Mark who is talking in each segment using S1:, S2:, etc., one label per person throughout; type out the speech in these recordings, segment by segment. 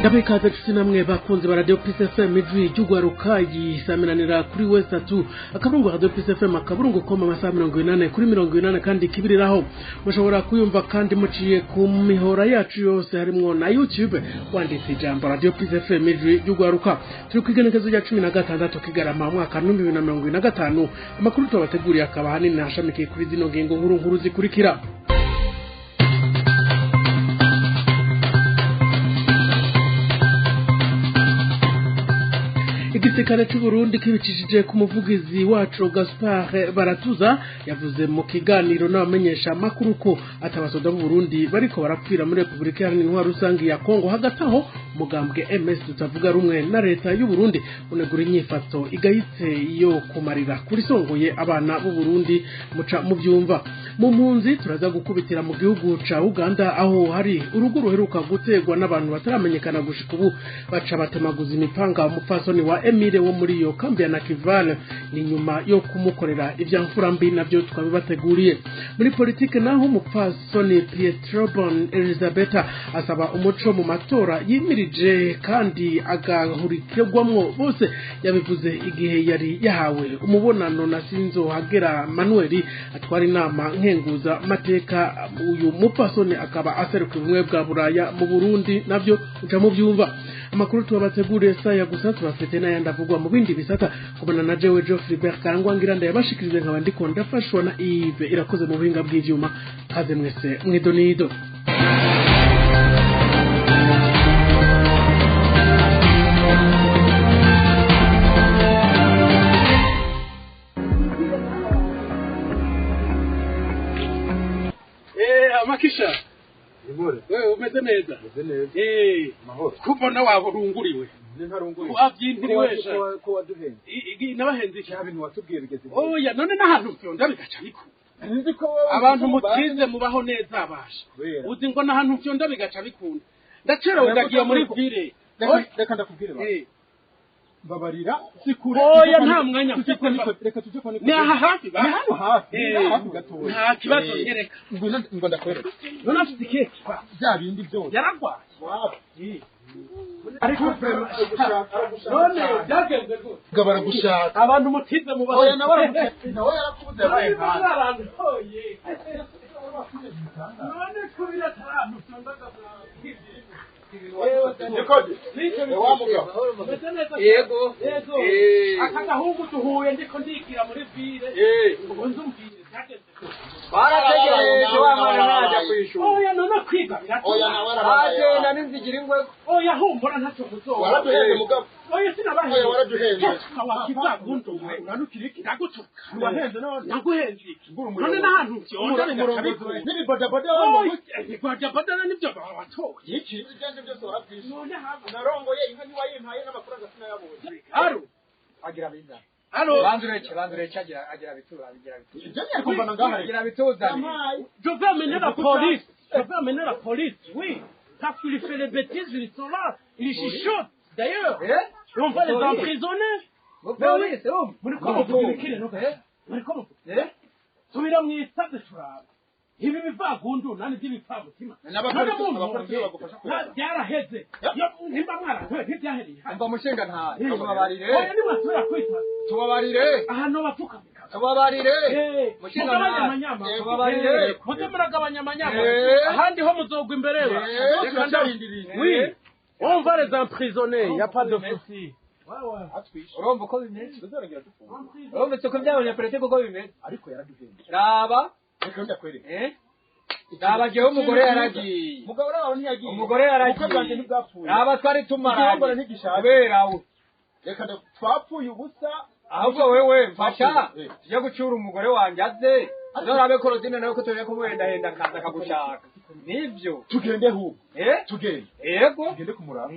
S1: Ndabikaze nshuti namwe bakunzi ba Radio Peace FM, ijwi ry'ugwaruka yisaminanira kuri West 3 akaburungu Radio Peace FM akaburungu koma, amasaha 80 kuri 80 kandi kibiriraho. Mushobora kuyumva kandi muciye ku mihora yacu yose, harimwo na YouTube, wanditse ijambo Radio Peace FM ijwi ry'ugwaruka. Turi kwigenekezo rya 16 Kigarama, mwaka 2025. Amakuru tubateguriye akaba hanini hashamikiye kuri zino ngingo nkuru nkuru zikurikira. Igisirikare cy'u Burundi kibicishije ku muvugizi wacu Gaspard Baratuza yavuze mu kiganiro n'abamenyesha makuru ko atabasoda b'u Burundi bariko barapfira muri Republika Iharanira Intwaro Rusange ya Kongo. Hagati aho, umugambwe MS tutavuga rumwe na leta y'u Burundi unegura inyifato igayitse yo kumarira kuri songoye abana b'u Burundi, muca mu byumva. Mu mpunzi, turaza gukubitira mu gihugu ca Uganda, aho hari urugo ruheruka gutegwa n'abantu bataramenyekana gushika ubu, baca batemaguza imipanga umupfasoni wa Emile wo muri iyo kambi ya Nakivale, ni nyuma yo kumukorera ivyamfura mbi, navyo twabibateguriye. Muri politike naho, umupfasoni Pietrobon Elizabeth asaba umuco mu matora yimirije kandi agahurikirwamwo bose. Yabivuze igihe yari yahawe umubonano na Sinzohagera Manuel atwara inama nkenguza mateka. Uyu mupfasoni akaba aseruka ubumwe bwa Buraya mu Burundi, navyo uca mu byumva. Amakuru tubabateguriye saya gusa, tubafite n'ayandi avugwa mu bindi bisata. Kubona na jewe Geoffrey Berkarangwa ngira ndayabashikirize, nkaba ndiko ndafashwa na Yves Irakoze mu buhinga bw'ivyuma. Kaze mwese mwidonido. Amakisha.
S2: Imore.
S1: Wewe umeze neza?
S2: Meze neza. Mahoro.
S1: Kubona waburunguriwe.
S2: Ni ntarunguriwe.
S1: Wabyintiriwesha.
S2: Ko waduhenze.
S1: Nabahenze iki?
S2: Cya bintu watubwiye bigeze.
S1: Oya, none n'ahantu fyonda bigaca bikunda.
S2: Nzi ko wowe
S1: Abantu mutize mubaho neza abasha.
S2: Kubera.
S1: Uzi ngo n'ahantu fyonda bigaca bikunda. Ndacerewe, ndagiye muri ville.
S2: Reka ndakubwire ba. Mbabarira sikure.
S1: Oya, nta mwanya
S2: Tujye
S1: mfite.
S2: kwa reka tujye kwa
S1: Ni aha hafi ba.
S2: Ni hano hafi.
S1: Eh.
S2: Ni aha hafi gatoya.
S1: Nta kibazo, nyereka.
S2: Ngwino ngo ndakwereka.
S1: None afite ikeke.
S2: Bya bindi byose.
S1: Yaragwaye.
S2: Wapi?
S1: Ariko none byagenze gute?
S2: Ngo baragushaka.
S1: Abantu mutize mubaho.
S2: Oya, nawe aragushaka. Nawe yarakubuze, yabaye nkawe.
S1: Barantoye. None kubira atanu fyonda.
S2: Nikode. Wa mugabo.
S1: Yego.
S3: Yego.
S1: Yego. Aka gahungu duhuye ndiko ndigira muri ville. Ubu nzumbwire byagenze gute?
S3: Barategereje wa mwana ntajya kwishura.
S1: Oya, none kwiga biratuma.
S2: Oya, nawe arabaye.
S3: Agenda n'inzigira ingwe.
S1: Oya, humbura ntacyo muzoba.
S2: Waraduhenze mugabo.
S1: Oya, sinabahenze.
S2: Oya, waraduhenze.
S1: Wakizagunduwe.
S2: Uranukira iki?
S1: Ndagutuka.
S2: Ntiwahenze none.
S1: Naguhenze iki?
S2: Ngura umuyobozi.
S1: None n'ahantu vyonda bigaca bikunda.
S2: N'ibibodaboda wa
S1: Oya, ibibodaboda nivyo watoye.
S2: Iki? Ibyanjye byose warabyishe.
S1: None haba.
S2: Narongoye inka ntiwayimpaye n'amafaranga sinayabonye.
S1: Aro.
S3: Agira biza.
S1: Aro.
S3: Banza ureke, banza ureke, agira bitura, agira bitura.
S2: Ibyo ntiyakumbana ngaha reka.
S3: Agira bituzane.
S2: Yampaye.
S1: Je vais amener la police. Je vais amener la police, oui. Parce qu'il fait les bêtises, ils sont là. Ils chuchotent, d'ailleurs.
S3: Eh?
S1: Et on va les
S3: Oui.
S1: emprisonner.
S3: Mupolisi urumva?
S1: Muri ko muvuga ibikire no?
S3: Eh?
S1: Muri ko muvuga.
S3: Eh?
S1: Subira mu isade turaba. Ibi bivagundu nani by'ibipfamutima.
S2: N'abapolisi-
S1: None muntu
S2: abapolisi
S1: wanjye,
S2: bagufasha kuyabona.
S1: byaraheze. Yo, nimba mwaratoye ntibyahereye hano.
S3: Umva mushinga ntaye.
S1: Eh.
S3: Tubabarire.
S1: Oya, nimwasubira kwita.
S3: Tubabarire.
S1: Ahantu bapfukamika.
S3: Tubabarire. Mushinga
S1: Mugabanye
S3: ntaye.
S1: amanyama.
S3: Tubabarire.
S1: Muze muragabanya amanyama.
S3: Eh.
S1: Ahandi ho muzogwa imbere.
S3: Eh.
S1: Reka
S2: Turacyarindiriye.
S1: Oui. On va les emprisonner, il n'y a pas de souci.
S2: Atwishe.
S3: Urumva uko bimeze?
S2: Tuzarangira dufunze.
S3: Urumva uko by'abanyapolitiki uko bimeze?
S2: Ariko yaraduhenze.
S3: Raba.
S2: Reka ndakwereka.
S3: Eh? Raba jewe umugore yaragiye.
S2: Mugabo nawe ntiyagiye.
S3: Umugore
S2: Ubukwe bwanjye
S3: yaragiye.
S2: ntibwapfuye.
S3: Raba twari
S2: Igihongore
S3: tumaranye.
S2: ntigishaje.
S3: Kubera we.
S2: Reka twapfuye ubusa.
S3: Ahubwo wewe mfasha
S2: Eh.
S3: tujye gucura umugore wanjye aze uzorabe Korodine nawe ko tujye kumuhendahenda akaza akagushaka nibyo.
S2: Tugende hubwo.
S3: Eh.
S2: Tugende.
S3: Yego.
S2: Tugende kumuraba.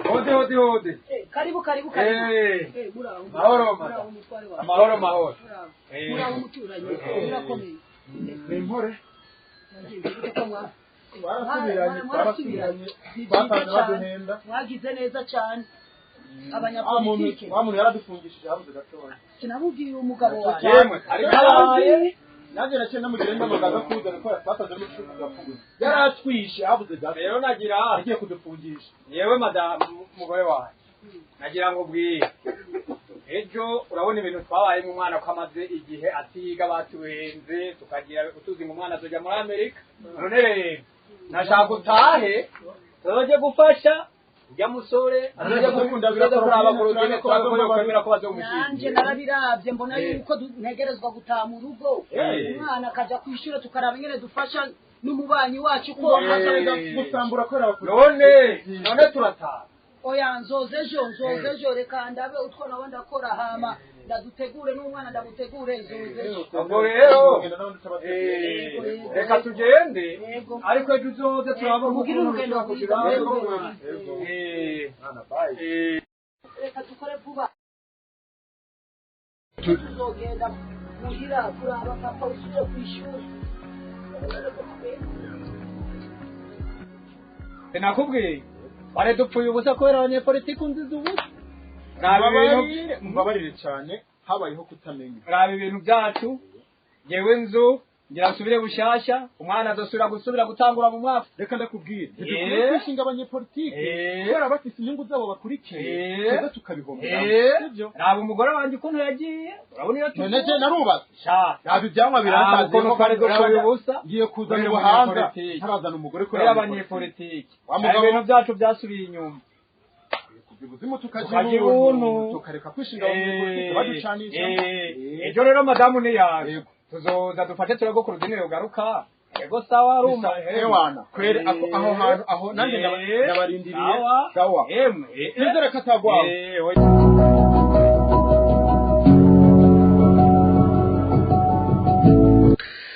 S3: Hodi hodi hodi.
S4: Karibu, karibu, karibu.
S3: Eh.
S4: Muraho.
S3: Mahoro,
S4: Muraho,
S3: madam.
S4: mutware wawe.
S3: Amahoro, mahoro.
S4: Muraho.
S3: Eh.
S4: Muraho umuturanyi. Murakomeye.
S2: Ni impore.
S4: Nagize gute ko
S2: Twarasubiranye,
S4: mwarasubiranye.
S2: twarasubiranye.
S4: Ni byiza
S2: Batanze
S4: cyane.
S2: baduhenda.
S4: Mwagize neza cyane.
S2: Wa muntu
S4: Abanyapolitike.
S2: wa muntu yaradufungishije habuze gatoya.
S4: Sinamubwiye umugabo wanjye.
S3: Yemwe ariko
S4: Yarabaye.
S2: Nanjye naciye namugira inama ndaza kuzana ko twasanze n'umucuku gapfuye. Yaratwishe habuze data.
S3: Rero nagira
S2: agiye kudufungisha.
S3: Yewe madamu mugore wanjye. Nagira ngo bwire. Ejo urabona ibintu twabaye mu mwana ko amaze igihe atiga batuhenze tukagira utuzi ngo umwana azoja muri Amerika. None rero nashaka utahe tuzoje gufasha ujya musore azoje gukunda kuraba Claudine ko kwemera ko bazomushyingira.
S4: Nanje narabiravye mbona yuko ntegerezwa gutaha mu rugo umwana akaja kwishura tukaraba ingene dufasha n'umubanyi wacu ko
S2: gusambura ko
S3: none turataha.
S4: Oya nzoze ejo reka ndabe utwo nawe ndakora hama ndadutegure n'umwana ndamutegure nzoze ejo.
S3: Ubwo rero reka tugende ariko ejo uzoze turaba
S4: mugire urugendo rwiza. Reka dukore vuba tuzogenda muhira kuraba papa usubire kw'ishuri.
S3: Sinakubwiye bare dupfuye ubusa kubera abanyepolitiki unziza ubusa.
S2: Mbabarire cyane habayeho kutamenya.
S3: Raba ibintu byacu yewe nzu ngira nsubire bushasha umwana azosubira gusubira gutangura mu mwaka.
S2: Reka ndakubwira ntidukwiye kwishinga abanyepolitiki kubera bafise inyungu zabo bakurikiye tuza tukabihombera.
S3: Sibyo? Raba umugore wanjye ukuntu yagiye urabona iyo
S2: none je narubatse. Raba ibyanywa birantaze
S3: ukuntu twari dupfuye ubusa.
S2: Ngiye kuzana ubuhanga ntarazana umugore
S3: kubera abanyepolitiki. Ibintu byacu byasubiye inyuma.
S2: Ubuzima tukagira ubuntu tukareka kwishinga abanyepolitiki baducanisha.
S3: Ejo rero madamu ni yawe tuzoza dufate turago Claudine yogaruka. Ego sawa ruma
S2: ewana kwere aho hantu aho nanjye ndabarindiriye sawa
S3: emwe
S2: nizere ko atagwawe.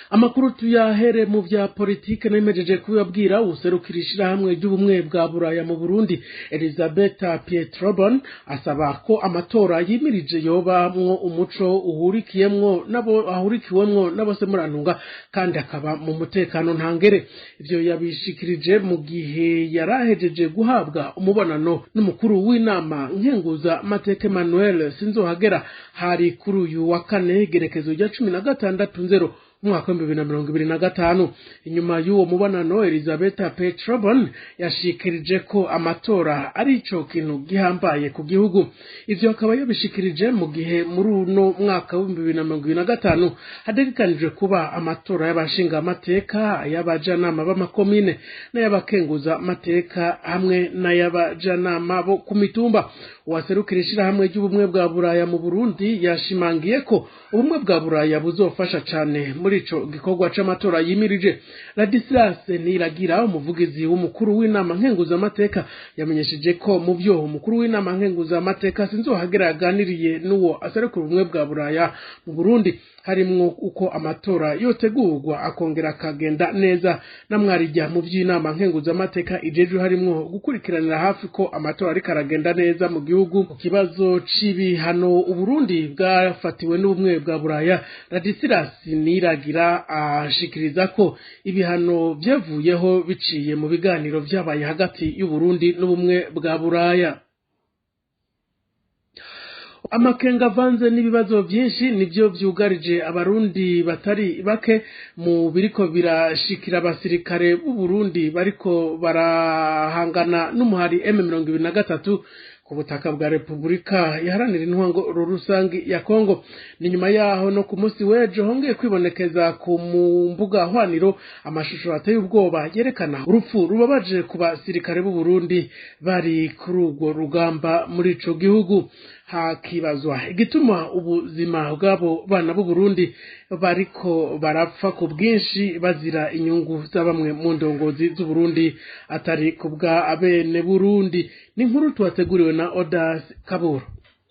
S1: Amakuru tuyahere mu vya politike nemejeje kubabwira userukira ishirahamwe ry'ubumwe bwa Buraya mu Burundi Elisabetta Pietrobon asaba ko amatora yimirije yoba mwo umuco uhurikiyemwo nabo ahurikiwemwo nabo se murantunga kandi akaba mu mutekano ntangere. Ivyo yabishikirije mu gihe yarahejeje guhabwa umubonano n'umukuru w'inama nkenguza Mateka Emmanuel Sinzohagera hari kuri uyu wa kane igerekezo rya 16 umwaka wa 2025. Inyuma y'uwo mubonano Elisabetta Petrobon yashikirije ko amatora ari ico kintu gihambaye ku gihugu. Ivyo akaba yabishikirije mu gihe muri uno mwaka wa 2025 hategekanijwe kuba amatora y'abashinga amateka, ay'abajanama b'amakomine n'ay'abakenguza amateka hamwe n'ay'abajanama bo ku mitumba. Uwaserukira ishirahamwe ry'ubumwe bwa Buraya mu Burundi yashimangiye ko ubumwe bwa Buraya buzofasha cane muri ico gikorwa c'amatora yimirije. Ladislas Niragira umuvugizi w'umukuru w'inama nkenguza amateka yamenyesheje ko mu byo umukuru w'inama nkenguza amateka Sinzohagera yaganiriye n'uwo aserukira ubumwe bwa Buraya mu Burundi harimwo uko amatora yotegurwa akongera akagenda neza namwarijya mu by'inama nkenguza amateka ijeje harimwo gukurikiranira hafi ko amatora ariko aragenda neza mu gihugu. Ku kibazo c'ibihano Uburundi bwafatiwe n'ubumwe bwa Buraya, Ladislas Niragira ashikiriza ko ibihano byavuyeho biciye mu biganiro vyabaye hagati y'Uburundi n'ubumwe bwa Buraya. Amakenga avanze n'ibibazo byinshi nibyo vyugarije abarundi batari bake mu biriko birashikira abasirikare b'u Burundi bariko barahangana n'umuhari M23 ku butaka bwa Repubulika iharanira intwango rusangi ya Kongo. Ni nyuma yaho no ku munsi w'ejo hongeye kwibonekeza ku mbuga hwaniro amashusho ateye ubwoba yerekana urupfu rubabaje ku basirikare b'u Burundi bari kuri urwo rugamba muri ico gihugu. Hakibazwa igituma ubuzima bw'abo bana b'u Burundi bariko barapfa ku bwinshi bazira inyungu za bamwe mu ndongozi z'u Burundi atari kubwa abene Burundi. Ni inkuru tuwateguriwe na Odas Kaburo.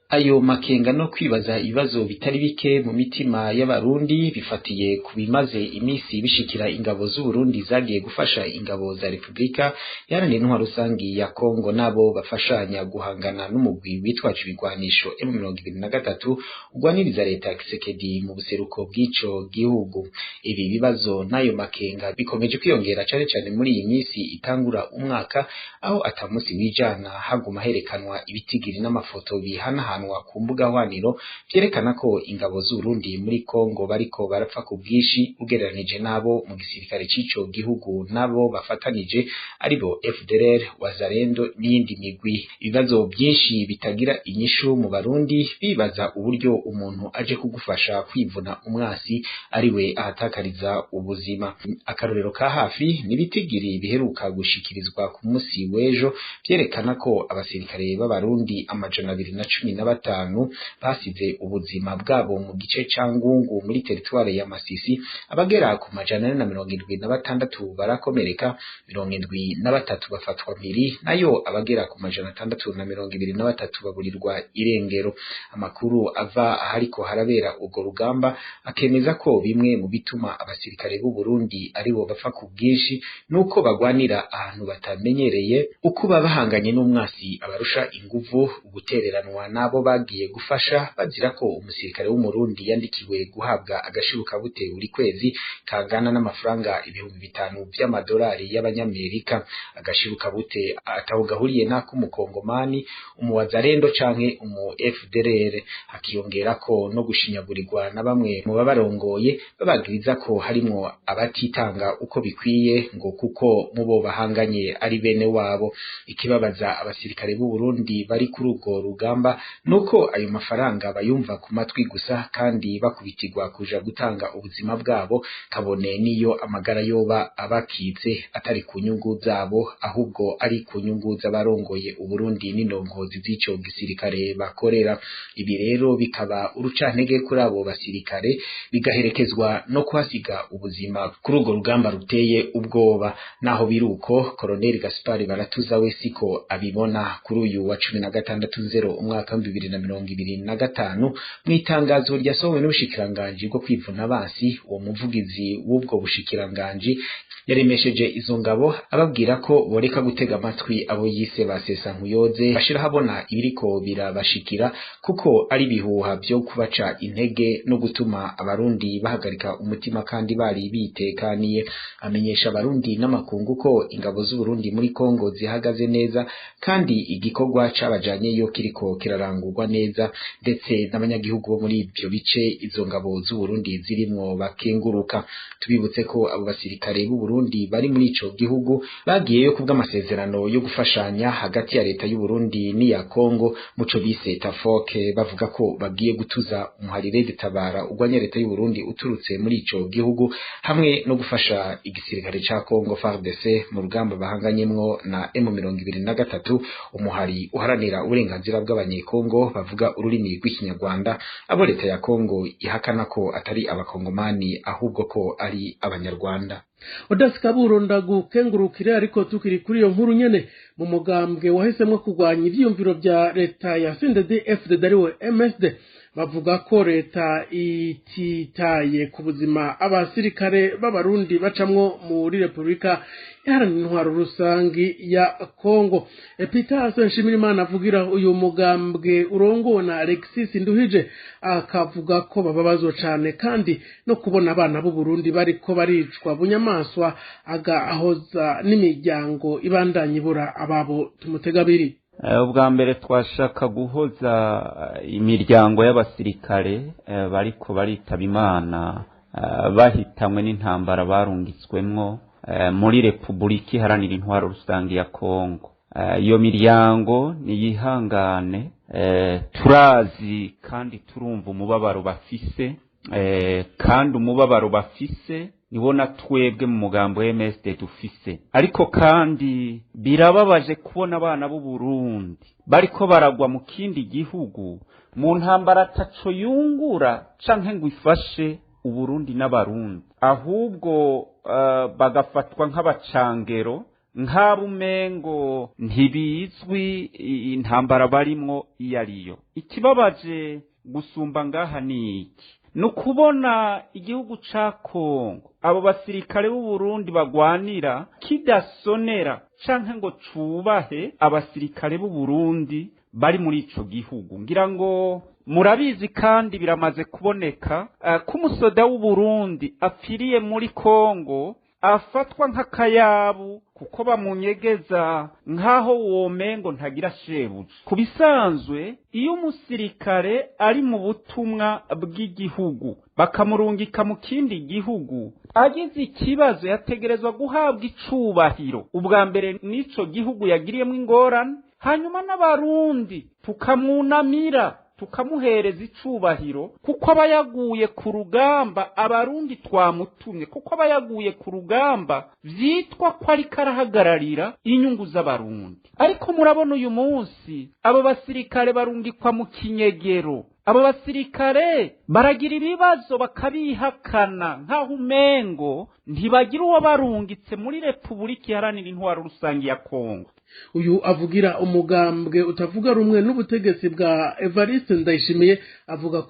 S5: Ayo makenga no kwibaza ibibazo bitari bike mu mitima y'abarundi bifatiye ku bimaze imisi bishikira ingabo z'u Burundi zagiye gufasha ingabo za Republika iharanira intwaro rusangi ya Kongo nabo bafashanya guhangana n'umugwi witwaje ibigwanisho M23 ugwaniriza leta ya Kisekedi mu buseruko bw'ico gihugu. Ibi bibazo n'ayo makenga bikomeje kwiyongera cane cane muri iyi misi itangura umwaka, aho atamusi wijana haguma herekanwa ibitigiri n'amafoto bihanahana bihanahanwa ku mbuga hwaniro vyerekana ko ingabo z'Uburundi muri Kongo bariko barapfa ku bwinshi ugereranije n'abo mu gisirikare c'ico gihugu nabo bafatanije aribo FDLR, Wazalendo n'iyindi migwi. Ibibazo byinshi bitagira inyishu mu Barundi bibaza uburyo umuntu aje kugufasha kwivuna umwasi ariwe ahatakariza ubuzima. Akarorero ka hafi nibitigiri biheruka gushikirizwa ku musi w'ejo vyerekana ko abasirikare b'Abarundi 215 basize ubuzima bwabo mu gice ca Ngungu muri teritware ya Masisi, abagera ku 476 barakomereka, 73 bafatwa mpiri, nayo abagera ku 623 baburirwa irengero. Amakuru ava ahariko harabera urwo rugamba akemeza ko bimwe mu bituma abasirikare b'u Burundi aribo bapfa ku bwinshi nuko bagwanira ahantu batamenyereye, uko bahanganye n'umwasi abarusha inguvu, ugutereranwa nabo bagiye gufasha bazira ko umusirikare w'Umurundi yandikiwe guhabwa agashirukabute buri kwezi kangana n'amafaranga 5000 by'amadolari y'abanyamerika. Agashirukabute ataho gahuriye n'ak'umukongomani, umuwazarendo canke umu FDLR. Hakiyongera ko no gushinyagurirwa na bamwe mu babarongoye babagiriza ko harimwo abatitanga uko bikwiye ngo kuko mubo bahanganye ari bene wabo. Ikibabaza abasirikare b'u Burundi bari kuri urwo rugamba nuko ayo mafaranga bayumva ku matwi gusa kandi bakubitirwa kuja gutanga ubuzima bwabo, kabone niyo amagara yoba abakitse atari ku nyungu zabo ahubwo ari ku nyungu z'abarongoye Uburundi n'indongozi z'ico gisirikare bakorera. Ibi rero bikaba urucantege kuri abo basirikare, bigaherekezwa no kuhasiga ubuzima kuri urwo rugamba ruteye ubwoba. Naho biruko Colonel Gaspar Baratuza we siko abibona. Kuri uyu wa 16/0 umwaka 2025 mu itangazo ryasohowe n'ubushikiranganji bwo kwivuna abansi, uwo muvugizi w'ubwo bushikiranganji yaremesheje izo ngabo ababwira ko boreka gutega amatwi abo yise basesa nkuyoze bashira habona ibiriko birabashikira, kuko ari bihuha byo kubaca intege no gutuma Abarundi bahagarika umutima kandi bari bitekaniye. Amenyesha Abarundi n'amakungu ko ingabo z'Uburundi muri Kongo zihagaze neza kandi igikorwa cabajanyeyo kiriko kirarangurwa neza, ndetse n'abanyagihugu bo muri ibyo bice izo ngabo z'Uburundi zirimwo bakenguruka. Tubibutse ko abo basirikare b'u Burundi bari muri ico gihugu bagiyeyo kubw'amasezerano yo gufashanya hagati ya leta y'u Burundi n'iya Kongo muco bise Tafoke, bavuga ko bagiye gutuza umuharire gitabara ugwanya leta y'u Burundi uturutse muri ico gihugu, hamwe no gufasha igisirikare ca Kongo FARDC mu rugamba bahanganyemwo na M23, umuhari uharanira uburenganzira bw'abanyekongo bavuga ururimi rw'ikinyarwanda, abo leta ya Kongo ihakana ko atari abakongomani ahubwo ko ari abanyarwanda.
S1: Odasi Kaburo ndagukengurukire, ariko tukiri kuri iyo nkuru nyene, mu mugambwe wahisemwo kurwanya ivyiyumviro vya leta ya CNDD-FDD ariwe MSD, bavuga ko leta ititaye ku buzima abasirikare b'Abarundi bacamwo muri Republika Iharanira Intwaro Rusangi ya Kongo. Epitase Nshimirimana avugira uyu mugambwe urongowe na Alexis Nduhije akavuga ko bababazwa cane kandi no kubona abana b'u Burundi bariko baricwa bunyamaswa, agahoza n'imiryango ibandanya ibura ababo. Tumutegabiri.
S6: Ubwa mbere twashaka guhoza imiryango y'abasirikare bariko baritaba Imana bahitamwe n'intambara barungitswemwo muri Republika Iharanira Intwaro Rusangi ya Kongo. Iyo miryango niyihangane, turazi kandi turumva umubabaro bafise, kandi umubabaro bafise niwo na twebwe mu mugambo MSD dufise. Ariko kandi birababaje kubona abana b'u Burundi bariko baragwa mu kindi gihugu mu ntambara ataco yungura canke ngo ifashe Uburundi n'Abarundi, ahubwo bagafatwa nk'abacangero, nk'abumengo ntibizwi intambara barimwo iyo ariyo. Ikibabaje gusumba ngaha ni iki? Nukubona igihugu ca Kongo abo basirikare b'u Burundi bagwanira kidasonera canke ngo cubahe abasirikare b'u Burundi bari muri ico gihugu. Ngira ngo murabizi kandi biramaze kuboneka ko umusoda w'u Burundi apfiriye muri Kongo afatwa nk'akayabu kuko bamunyegeza nk'aho womengo ntagira shebuja. Ku bisanzwe iyo umusirikare ari mu butumwa bw'igihugu bakamurungika mu kindi gihugu agize ikibazo yategerezwa guhabwa icubahiro ubwa mbere n'ico gihugu yagiriyemo ingorane, hanyuma n'abarundi tukamwunamira tukamuhereza icubahiro kuko aba yaguye ku rugamba. Abarundi twamutumye kuko aba yaguye ku rugamba vyitwa ko ariko arahagararira inyungu z'abarundi. Ariko murabona uyu munsi abo basirikare barungikwa mu kinyegero, abo basirikare baragira ibibazo bakabihakana nk'aho umengo ntibagira uwo barungitse muri Repubulika Iharanira Intwaro Rusange ya Kongo.
S1: Uyu avugira umugambwe utavuga rumwe n'ubutegetsi bwa Evariste Ndayishimiye avuga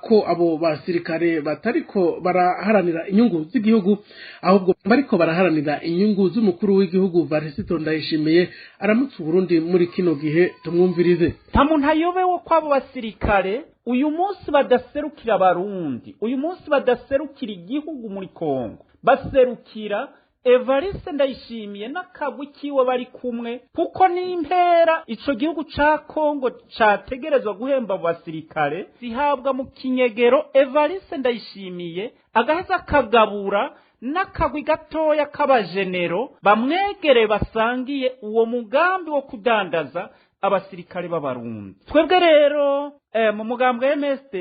S1: ko abo basirikare batariko baraharanira inyungu z'igihugu, ahubwo bariko baraharanira inyungu z'umukuru w'igihugu Evariste Ndayishimiye aramutse Burundi muri kino gihe. Tumwumvirize.
S6: Nta muntu ayobewe ko abo basirikare uyu munsi badaserukira abarundi, uyu munsi badaserukira igihugu muri Kongo, baserukira Evariste Ndayishimiye n'akagwi kiwe bari kumwe, kuko n'impera ico gihugu ca Kongo categerezwa guhemba abo basirikare zihabwa mu kinyegero. Evariste Ndayishimiye agaheza akagabura n'akagwi gatoya k'abajenero bamwegere basangiye uwo mugambi wo kudandaza abasirikare b'abarundi. Twebwe rero mu mugambwe MSD,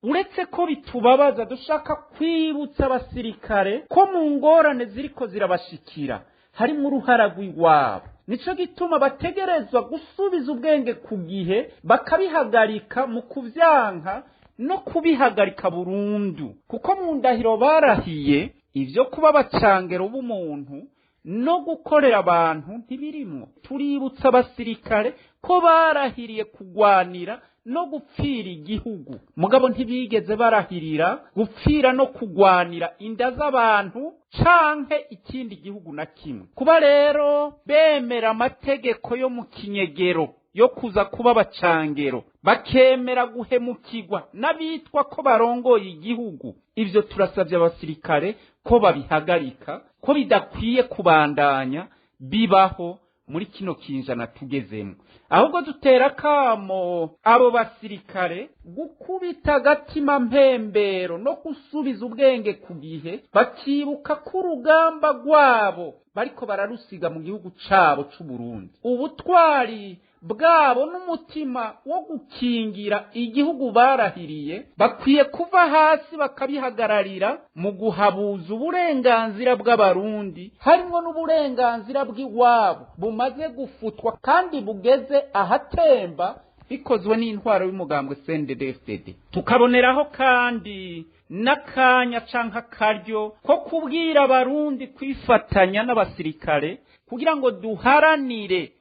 S6: uretse ko bitubabaza, dushaka kwibutsa abasirikare ko mu ngorane ziriko zirabashikira harimo uruhara rw'iwabo. Nico gituma bategerezwa gusubiza ubwenge ku gihe, bakabihagarika mu kuvyanka no kubihagarika burundu, kuko mu ndahiro barahiye ivyo kuba abacangero b'umuntu no gukorera abantu ntibirimwo. Tuributsa abasirikare ko barahiriye kugwanira no gupfira igihugu, mugabo ntibigeze barahirira gupfira no kugwanira inda z'abantu canke ikindi gihugu na kimwe. Kuba rero bemera amategeko yo mu kinyegero yo kuza kuba abacangero, bakemera guhemukirwa n'abitwa ko barongoye igihugu, ivyo turasavye abasirikare ko babihagarika, ko bidakwiye kubandanya bibaho muri kino kinjana tugezemo. Ahubwo dutera kamo abo basirikare gukubita agatima mpembero no gusubiza ubwenge ku gihe, bakibuka ko urugamba rwabo bariko bararusiga mu gihugu cabo c'u Burundi. Ubutwari bwabo n'umutima wo gukingira igihugu barahiriye bakwiye kuva hasi bakabihagararira mu guhabuza uburenganzira bw'abarundi, harimo n'uburenganzira bw'iwabo bumaze gufutwa kandi bugeze ahatemba bikozwe n'intwaro y'umugambwe CNDD-FDD. Tukaboneraho kandi n'akanya canke akaryo ko kubwira abarundi kwifatanya n'abasirikare kugira ngo duharanire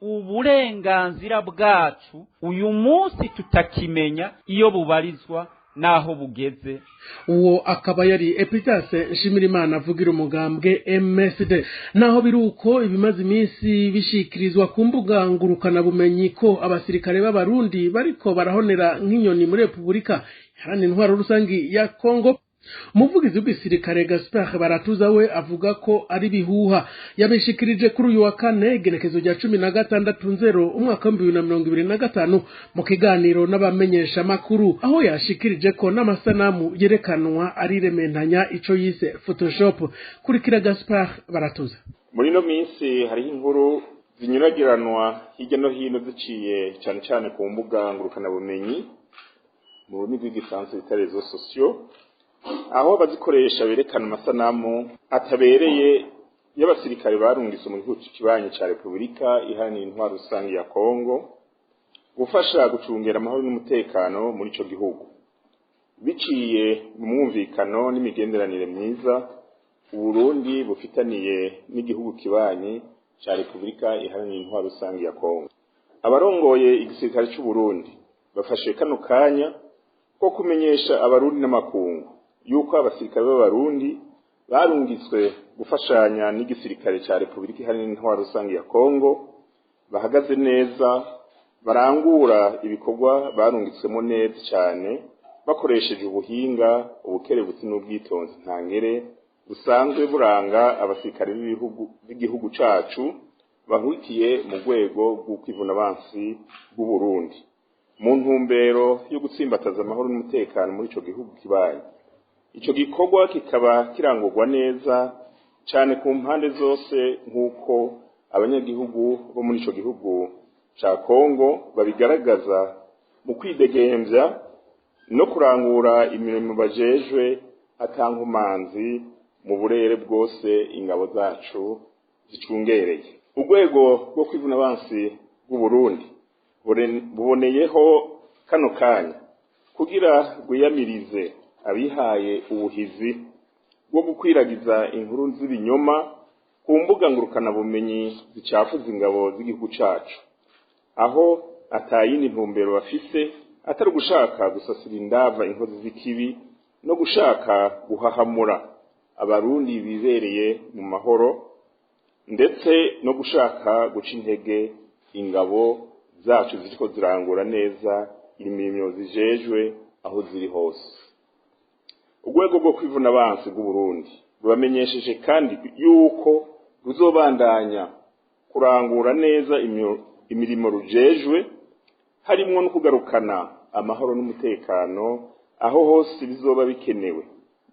S6: uburenganzira bwacu uyu munsi tutakimenya iyo bubarizwa naho bugeze.
S1: Uwo akaba yari Epitase Nshimirimana avugira umugambwe MSD. Naho biruko ibimaze iminsi bishikirizwa ku mbuga ngurukana bumenyi ko abasirikare b'abarundi bariko barahonera nk'inyoni muri Repubulika Iharanira Intwaro Rusangi ya Kongo, umuvugizi w'igisirikare Gaspard Baratuza we avuga ko ari bihuha. Yabishikirije kuri uyu wa kane igenekezo rya 16/0 umwaka wa 2025 mu kiganiro n'abamenyesha makuru, aho yashikirije ko n'amasanamu yerekanwa ari rementanya ico yise Photoshop. Kurikira Gaspard Baratuza.
S7: Muri no minsi hariho inkuru zinyuragiranwa hirya no hino ziciye cyane cyane ku mbuga ngurukana bumenyi mu rurimi rw'igifaransa bita réseaux sociaux, aho bazikoresha berekana amasanamu atabereye y'abasirikare barungitse mu gihugu kibanyi ca Repubulika Iharanira Intwaro Rusange ya Kongo gufasha gucungera amahoro n'umutekano muri ico gihugu biciye mu mwumvikano n'imigenderanire myiza Uburundi bufitaniye n'igihugu kibanyi ca Repubulika Iharanira Intwaro Rusange ya Kongo. Abarongoye igisirikare c'u Burundi bafashe kano kanya ko kumenyesha abarundi n'amakungu yuko abasirikare b'abarundi barungitswe gufashanya n'igisirikare ca Repubulika Iharanira Intwaro Rusange ya Kongo bahagaze neza, barangura ibikorwa barungitswemo neza cyane bakoresheje ubuhinga, ubukerebutsi n'ubwitonzi ntangere busanzwe buranga abasirikare b'ibihugu b'igihugu cacu bahurikiye mu rwego rw'ukwivunabansi bw'u Burundi mu ntumbero yo gutsimbataza amahoro n'umutekano muri ico gihugu kibaye. Ico gikorwa kikaba kirangurwa neza cane ku mpande zose, nk'uko abanyagihugu bo muri ico gihugu ca Kongo babigaragaza mu kwidegemvya no kurangura imirimo bajejwe atankomanzi mu burere bwose ingabo zacu zicungereye. Urwego rwo kwivunabansi bw'u Burundi buboneyeho kano kanya kugira rwiyamirize abihaye ubuhizi bwo gukwiragiza inkuru z'ibinyoma ku mbuga ngurukanabumenyi zicafuza ingabo z'igihugu cacu, aho atayindi ntumbero bafise atari ugushaka gusasira indava inkozi z'ikibi no gushaka guhahamura abarundi bibereye mu mahoro, ndetse no gushaka guca intege ingabo zacu ziriko zirangura neza imirimo zijejwe aho ziri hose. Urwego rwo kwivuna abansi bw'u Burundi rubamenyesheje kandi yuko ruzobandanya kurangura neza imirimo rujejwe, harimwo no kugarukana amahoro n'umutekano aho hose bizoba bikenewe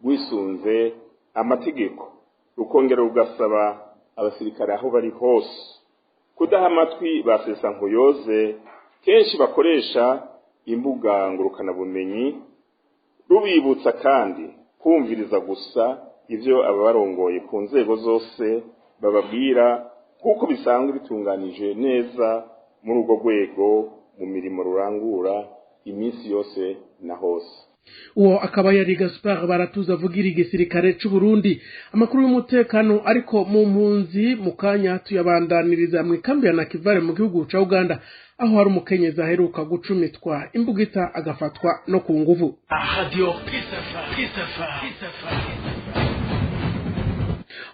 S7: rwisunze amategeko, rukongera rugasaba abasirikare aho bari hose kudaha amatwi ba sesankuyoze kenshi bakoresha imbuga ngurukanabumenyi, rubibutsa kandi kumviriza gusa ivyo ababarongoye ku nzego zose bababwira, kuko bisanzwe bitunganije neza muri urwo rwego mu mirimo rurangura iminsi yose na hose.
S1: Uwo akaba yari Gaspard Baratuza avugira igisirikare c'u Burundi. Amakuru y'umutekano ariko mu mpunzi mu kanya tuyabandaniriza mu ikambi ya Nakivale mu gihugu ca Uganda, aho hari umukenyezi aheruka gucumitwa imbugita agafatwa no ku nguvu.
S8: Radio Peace FM.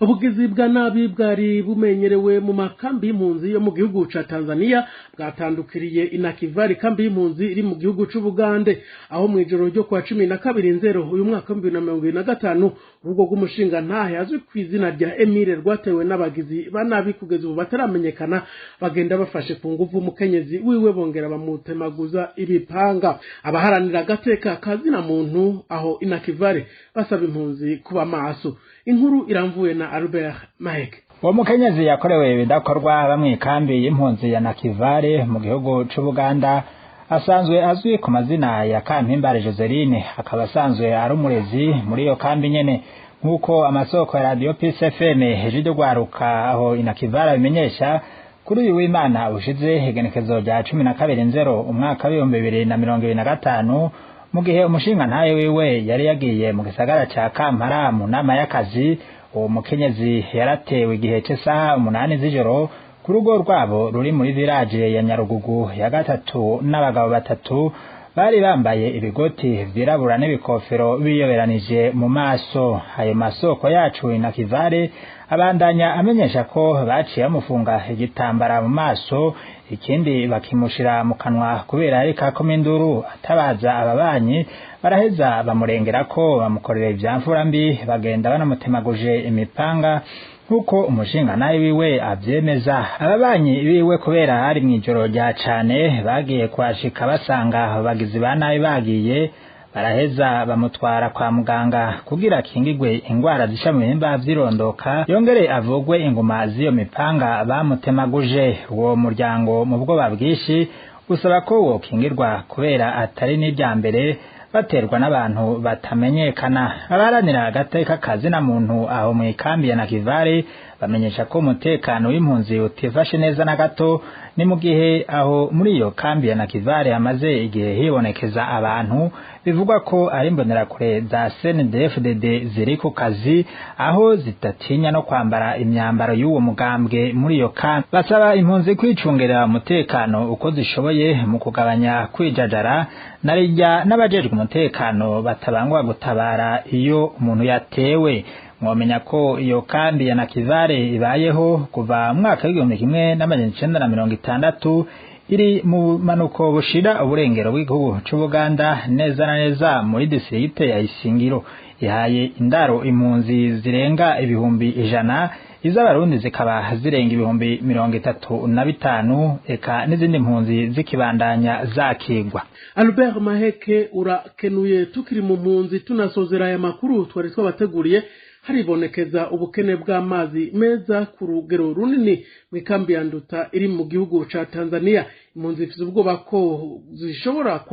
S1: Ubugizi bwa nabi bwari bumenyerewe mu makambi y'impunzi yo mu gihugu ca Tanzania bwatandukiriye Inakivali, kambi y'impunzi iri mu gihugu c'Ubugande, aho mu ijoro ryo kwa 12 Nzero uyu mwaka 2025 urugo rw'umushinga ntahe azwi ku izina rya Emile rwatewe n'abagizi ba nabi kugeza ubu bataramenyekana, bagenda bafashe ku nguvu umukenyezi wiwe bongera bamutemaguza ibipanga. Abaharanira agateka kazina muntu aho Inakivali basaba impunzi kuba maso. Inkuru iramvuye na Albert Mahek.
S9: Uwo mukenyezi yakorewe ibidakorwa bamwikambi y'impunzi ya Nakivale mu gihugu c'Ubuganda asanzwe azwi ku mazina ya Kampimbare Joseline, akaba asanzwe ari umurezi muri iyo kambi nyene, nk'uko amasoko ya Radio Peace FM hejuru rwaruka aho Inakivale abimenyesha. Kuri uyu w'Imana ushize igenekezo rya 12 Nzero umwaka w'ibihumbi 2025, mu gihe umushinga ntaye wiwe yari yagiye mu gisagara ca Kampala mu nama y'akazi, uwo mukenyezi yaratewe igihe cy'isaha 8 z'ijoro ku rugo rwabo ruri muri village ya Nyarugugu ya gatatu n'abagabo batatu bari bambaye ibigoti vyirabura n'ibikofero biyoberanije mu maso. Ayo masoko yacu Inakivale abandanya amenyesha ko baciye bamufunga igitambara mu maso, ikindi bakimushira mu kanwa kubera ariko akoma induru atabaza ababanyi, baraheza bamurengera ko bamukorera ivyamfura mbi, bagenda banamutemaguje imipanga nkuko umushinga nawe wiwe avyemeza. Ababanyi biwe kubera hari mw'ijoro rya cane bagiye kwashika basanga bagizi ba nabi bagiye, baraheza bamutwara kwa muganga kugira akingigwe ingwara zisha mu bihimba vy'irondoka, yongere avugwe inguma z'iyo mipanga bamutemaguje. Uwo muryango mu bwoba bwinshi usaba ko wokingirwa kubera atari n'irya mbere baterwa n'abantu batamenyekana. Abaharanira agateka kazina muntu aho mu ikambi ya Nakivale bamenyesha ko umutekano w'impunzi utifashe neza na gato. Ni mu gihe aho muri iyo kambi ya Nakivale hamaze igihe hibonekeza abantu bivugwa ko ari imbonerakure za CNDD-FDD ziri ku kazi, aho zitatinya no kwambara imyambaro y'uwo mugambwe muri iyo kambi. Basaba impunzi kwicungerera umutekano uko zishoboye mu kugabanya kwijajara narijya n'abajejwe umutekano batabangwa gutabara iyo umuntu yatewe. Mwomenya ko iyo kambi ya Nakivale ibayeho kuva mu mwaka w'igihumbi kimwe n'amajana icenda na mirongo itandatu, Iri mu manuko bushira uburengero bw'igihugu c'Ubuganda, neza na neza muri distrikte ya Isingiro. Ihaye indaro impunzi zirenga 100,000, iz'Abarundi zikaba zirenga 35,000, eka n'izindi mpunzi zikibandanya zakigwa.
S1: Albert Maheke, urakenuye. Tukiri mu mpunzi, tunasozera aya makuru twari twabateguriye, haribonekeza ubukene bw'amazi meza ku rugero runini mu ikambi ya Nduta iri mu gihugu ca Tanzania. Impunzi zifise ubwoba ko zishobora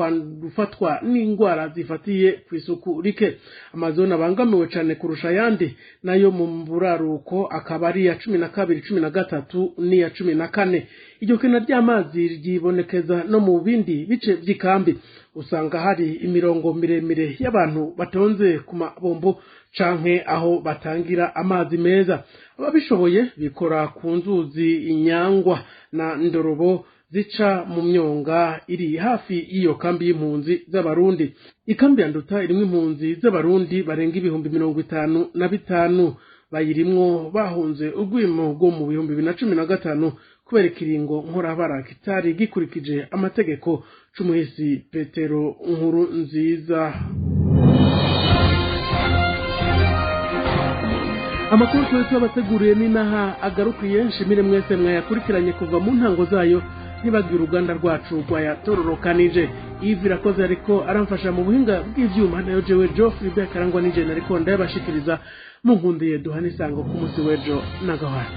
S1: gufatwa n'indwara zifatiye ku isuku rike. Amazone abangamiwe cane kurusha ayandi nayo mu buraruko akaba ari iya 12, 13 n'iya 14. Iryo kena ry'amazi ryibonekeza no mu bindi bice vy'ikambi, usanga hari imirongo miremire y'abantu batonze ku mabombo canke aho batangira amazi meza. Ababishoboye bikora ku nzuzi Inyangwa na Ndorobo zica mu myonga iri hafi y'iyo kambi y'impunzi z'Abarundi. Ikambi ya Nduta irimwo impunzi z'Abarundi barenga 55,000, bayirimwo bahunze urwimo rwo mu 2015 kubera ikiringo nkorabara kitari gikurikije amategeko c'umuhisi Petero Nkuru Nziza. Amakuru twari tubateguriye n'inaha agarukiye. Nshimire mwese mwayakurikiranye kuva mu ntango zayo, ntibagiye uruganda rwacu rwayatororokanije. Ivi irakoze ariko aramfasha mu buhinga bw'ivyuma, nayo jewe Geoffrey Bekarangwa nije nariko ndayabashikiriza. Munkundiye duhana isango ku munsi w'ejo n'agahwana.